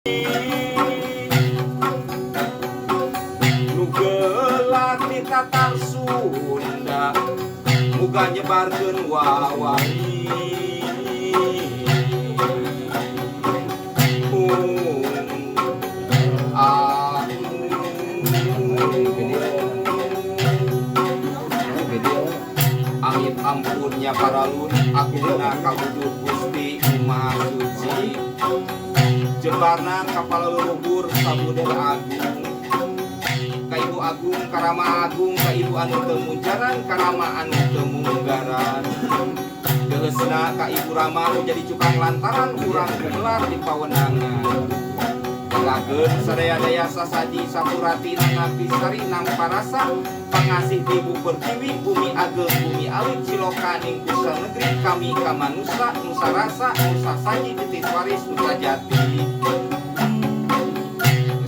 Nu gelar di Tatar Sunda muga nyebarkeun wawali. Amit ampunnya paralun akhirna kawujud Gusti Maha Suci. Jembarna kapala leluhur Samudera Agung, ka Ibu Agung, karama Agung, ka Ibu anu teu mujaran, karama anu teu munggaran. Geusna ka Ibu Rama nu jadi cukang lantaran urang gumelar di pawenangan. Lageun sadaya-daya sasaji sapurati nanapi sari namparasa pangasih ti Ibu Pertiwi bumi ageng bumi alit ciloka ning kusa negeri kami kamanusa nusa rasa nusa saji titis waris nusa jati.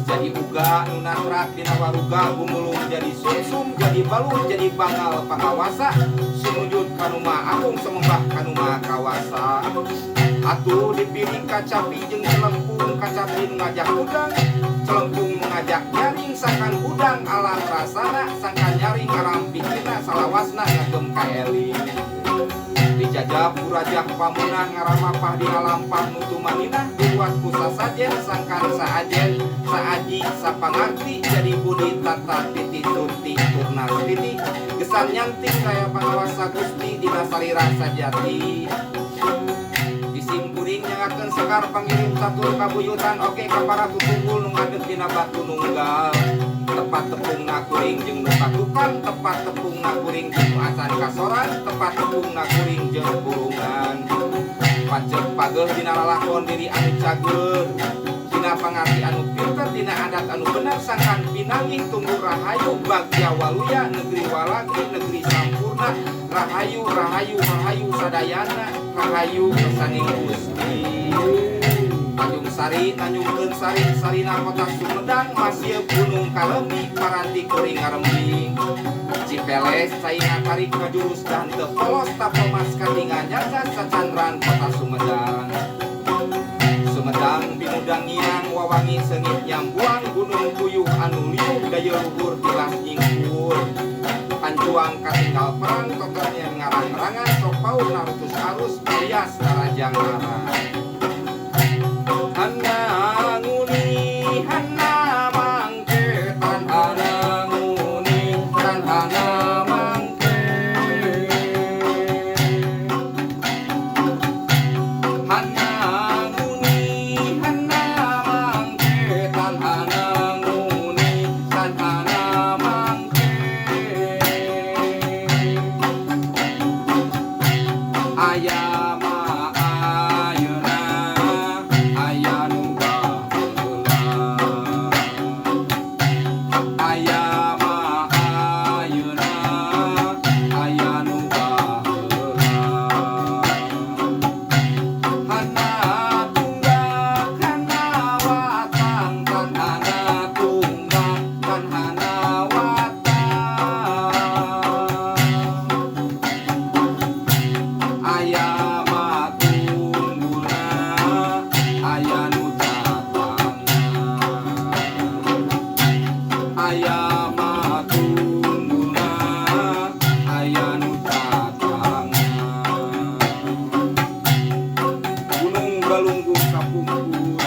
Jadi uga nu natrak dina waruga gumulung jadi sumsum jadi balung jadi bangal pangawasa sumujud kanu Maha Agung semembah kanu Maha Kawasa. Atuh dipiring kacapi jeung celempung, kacapi nu ngajak udang, celempung nu ngajak nyaring, sangkan udang alam rasana, sangkan nyaring alam pikirna, salawasna ngagem kaeling. Dijajab ku rajah pamunah ngaramapah di lampah nu tumaninah diruat ku sasajen sangkan saajen saaji sapangarti jadi budi tata titi tuti turnas titi gesan nyanting raya pangawasa Gusti dina salira sajati. Disimkuring nyangakeun sekar pangirim catur kabuyutan oge ka para tutunggul nu ngadeg dina batu nunggal. Tepat tepung kuring jeung nu katukang, tepat tepung kuring jeung nu acan kasoran, tepat tepung kuring jeung kurungan. Pacek pageuh dina lalakon diri anu cager, dina pangarti anu pinter, dina adat anu bener sangkan pinanggih tumbuh rahayu bagya waluya negeri walagri negeri sampurna rahayu rahayu rahayu sadayana rahayu kesaning Gusti. Tanjung Sari Tanjungkeun Sari Sarina kota Sumedang masih Gunung Kalemi paranti kuring ngarembing. Cipeles caina tarik ka jurus dan teu polos tapomas katingal nyata sacandran kota Sumedang. Sumedang pinudang ngiang wawangi seungit nyambuang gunung puyuh anu liuh daya luhur tilas nyingkur. Panjuang katinggal perang totonya ngarang-rangan sok paur narutus arus alias narajang arang. Hana nguni hana mangke tan hana nguni tan hana mangke. Hana nguni hana mangke tan hana nguni tan hana mangke. Aya ma ayeuna aya nu baheula. Aya ma ayeuna aya nu baheula. Hana tunggak hana watang tan hana tunggak tan hana watang. Aya ma tunggulna aya nu tatangna. Aya ma tunggulna aya nu tatangna. Gunung Galunggung kapungkur,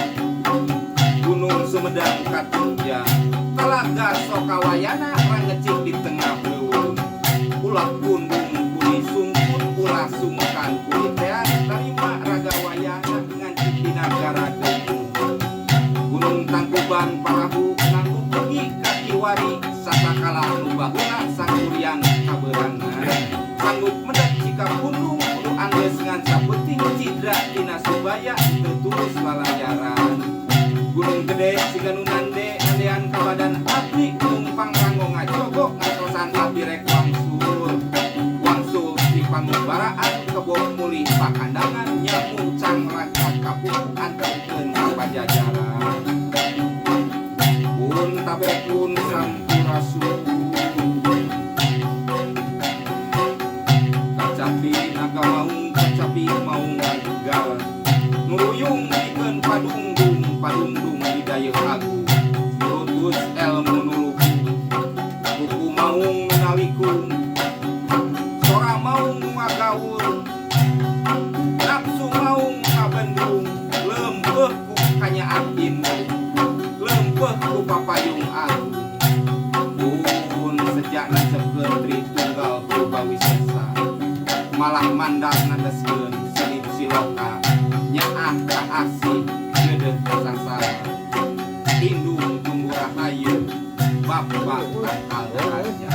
Gunung Sumedang katinjang, Talaga Sokawayana rangecik di tengah leuweung. Ulah pundung kuni sungkun, ulah sungkan kuni teas, tarima raga wayana ngancik dina garageung. Gunung Tangkuban Parahu nanggup bengi kakiwari, sasakala nu baheula sangkuriang kabeurangan. Sanggup medek jika pundung nu anggeus ngan sapeuting cidra dina subaya teu tulus lalayaran. Gunung Gede siga nu nande nandean ka badan abdi, Gunung Pangrango ngajogo ngatosan abdi rek wangsul. Wangsul di pangubaraan kebo mulih pakandangan nyamuncang raga kapuh anterkeun ka pajajaran. Pun tabekun sampurasun. Kacapi naga maung kacapi maung nagara. Nuruyung pikeun padunggung. padungdung di dayeuh agung, Murutus elmu nu luhung. Kuku maung nu nalikung, sora maung nu ngagawur, nafsu maung nu ngabendung, leumpeuh ku kanyaah indung, leumpeuh ku papayung agung. Pun sejak nancepkeun Tri Tunggal Purbawisesa, malah mandar nandeskeun silib siloka, nyaah ka asih geudeuh kasasara. Indung tumbuh rahayu, bapak tangkal raja.